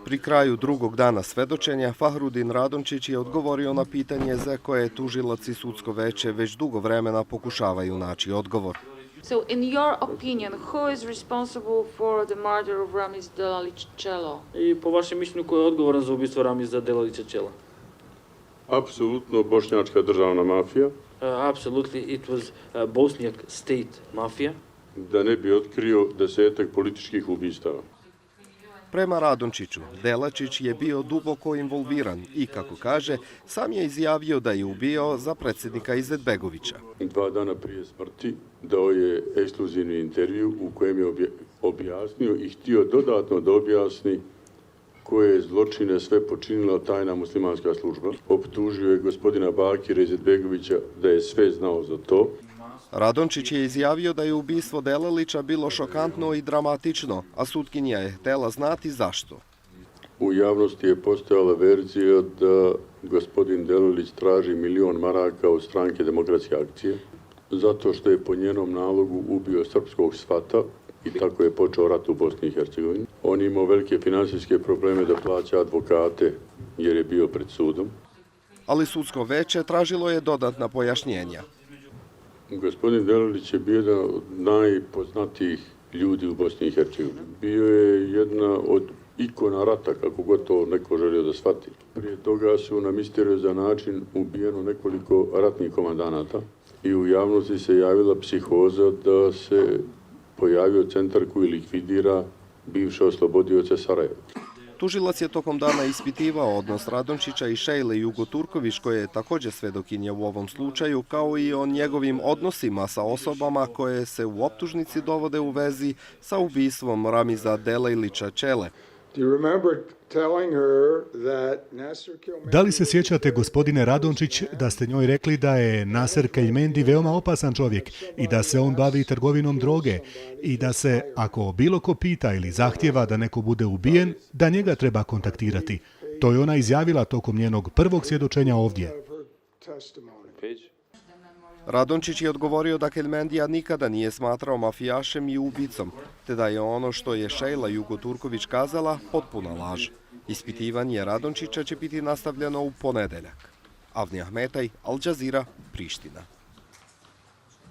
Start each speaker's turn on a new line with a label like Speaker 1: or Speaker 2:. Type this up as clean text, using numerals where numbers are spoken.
Speaker 1: Pri kraju drugog dana svedočenja, Fahrudin Radončić je odgovorio na pitanje za koje tužilac i sudsko veće već dugo vremena pokušavaju naći odgovor.
Speaker 2: So, in your opinion, who is responsible for the murder of Ramiz Delalić-Čelo?
Speaker 3: I po vašem mišljenju, ko je odgovoran za ubistvo Ramiza Delalića-Čela?
Speaker 4: Apsolutno bošnjačka državna mafija.
Speaker 3: Absolutely, it was Bosniak state mafia.
Speaker 4: Da ne bi otkrio 10 političkih ubistava.
Speaker 1: Prema Radončiću, Delačić je bio duboko involviran i, kako kaže, sam je izjavio da je ubio za predsjednika Izetbegovića.
Speaker 4: 2 dana prije smrti dao je ekskluzivni intervju u kojem je objasnio i htio dodatno da objasni koje zločine sve počinila tajna muslimanska služba. Optužio je gospodina Bakira Izetbegovića da je sve znao za to.
Speaker 1: Radončić je izjavio da je ubistvo Delalića bilo šokantno i dramatično, a sutkinja je htjela znati zašto.
Speaker 4: U javnosti je postojala verzija da gospodin Delalić traži 1.000.000 maraka od stranke Demokratske akcije, zato što je po njenom nalogu ubio srpskog svata i tako je počeo rat u Bosni i Hercegovini. On je imao velike finansijske probleme da plaća advokate jer je bio pred sudom.
Speaker 1: Ali sudsko veće tražilo je dodatna pojašnjenja.
Speaker 4: Gospodin Delalić je bio jedan od najpoznatijih ljudi u Bosni i Hercegovini. Bio je jedna od ikona rata, kako god to neko želio da shvati. Prije toga su na misteriozan način ubijeno nekoliko ratnih komandanata i u javnosti se javila psihoza da se pojavio centar koji likvidira bivše oslobodioce Sarajeva.
Speaker 1: Tužilac je tokom dana ispitivao odnos Radončića i Šejle Jugoturković, koje je također svedokinja u ovom slučaju, kao i o njegovim odnosima sa osobama koje se u optužnici dovode u vezi sa ubistvom Ramiza Delalića-Čele.
Speaker 5: Da li se sjećate, gospodine Radončić, da ste njoj rekli da je Naser Keljmendi veoma opasan čovjek i da se on bavi trgovinom droge i da se, ako bilo ko pita ili zahtjeva da neko bude ubijen, da njega treba kontaktirati? To je ona izjavila tokom njenog prvog svjedočenja ovdje.
Speaker 1: Radončić je odgovorio da Keljmendija nikada nije smatrao mafijašem i ubicom, te da je ono što je Šejla Jugoturković kazala potpuna laž. Ispitivanje Radončića će biti nastavljeno u ponedeljak. Avni Ahmetaj, Al Jazeera, Priština.